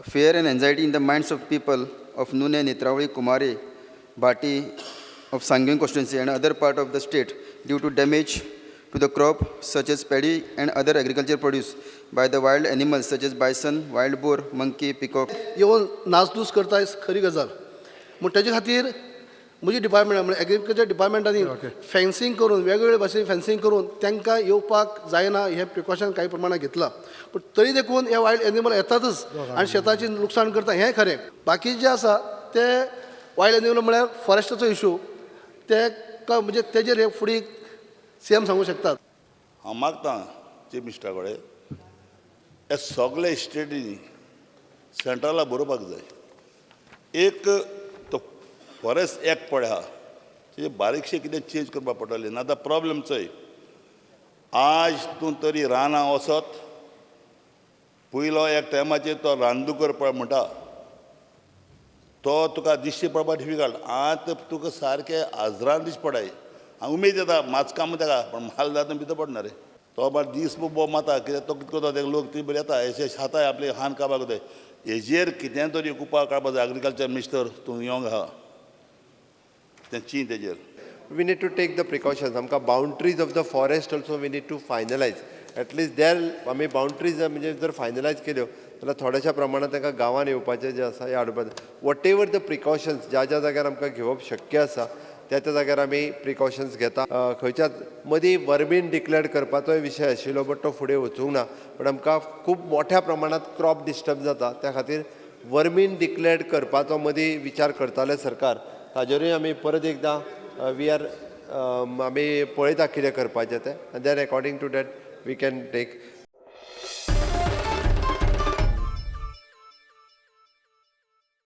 Fear and anxiety in the minds of people of Nune, Netravali, Kumari, Bhati of Sanguem constituency and other part of the state due to damage to the crop such as paddy and other agriculture produce by the wild animals such as bison, wild boar, monkey, peacock. येवन नासधूस करता ही खरी गजाल. म्हूण तेजे खातीर म्हजी department म्हणजे एग्रीकल्चर डिपार्टमेंटांनी फेन्सिंग करून, वेगवेगळे भाशेन फेन्सिंग करून तांकां येवपाक जायना हें प्रिकॉशन कांय प्रमाणात घेतलां. पूण तरी देखून हे वायल्ड एनिमल येतातच आनी शेताचें लुकसाण करता हें खरें. बाकी जें आसा ते वायल्ड एनिमल म्हळ्यार फॉरेस्टाचो इशू, ते म्हणजे तेजेर हे फुडें सीएम सांगूंक शकतात. हांव मागतां चीफ मिनिस्टरा कडेन, हे सगळे स्टेटींनी सेंट्रला बरोवपाक जाय. एक तो फॉरेस्ट एक्ट पळय आहा, तेजे बारीकशें कितें चेंज करपाक पडटलें, ना जाल्यार प्रॉब्लम चोय. आज तूं तरी रानां वचत, पयलो एक टायमाचेर तो रानदुकर पळय म्हणटा तो तुका दिश्टी पडपाक डिफिकल्ट. आतां तुका सारकें आजरान दिश्टी पडाय. हांव उमेद येता माचकां म्हण तेका, पूण माल जाता भितर पडना रे. तो बार दीस बोब मारता, कित्याक तो कितें करता, तेका लोक ती बरी येता अशें खाताय आपले हान काबार करताय. हेजेर कितें तरी एक उपाय काडपा जाय. एग्रीकल्चर मिनिस्टर तूं येवंक आहा, तें चीन तेजेर. We need to take the precautions. आमकां boundaries of the forest also we need to finalize. At least there आमी बाउंड्रीज म्हणजे जर फायनलायज केल्यो जाल्यार थोड्याशा प्रमाणात तांकां गांवांत येवपाचें जें आसा हें हाडपाचें. What ever the precautions ज्या ज्या जाग्यार आमकां घेवप शक्य आसा त्या त्या जाग्यार आमी प्रिकॉशन्स घेता. खंयच्याच मदीं वर्मीन डिक्लेअर करपाचोय विशय आशिल्लो, बट तो फुडें वचूंक ना. पण आमकां खूब मोठ्या प्रमाणांत क्रॉप डिस्टर्ब जाता, त्या खातीर वर्मीन डिक्लेअर करपाचो मदीं विचार करताले सरकार. ताजेरूय आमी परत एकदां we are आमी पळयता कितें करपाचें तें, आनी then according to that we can take.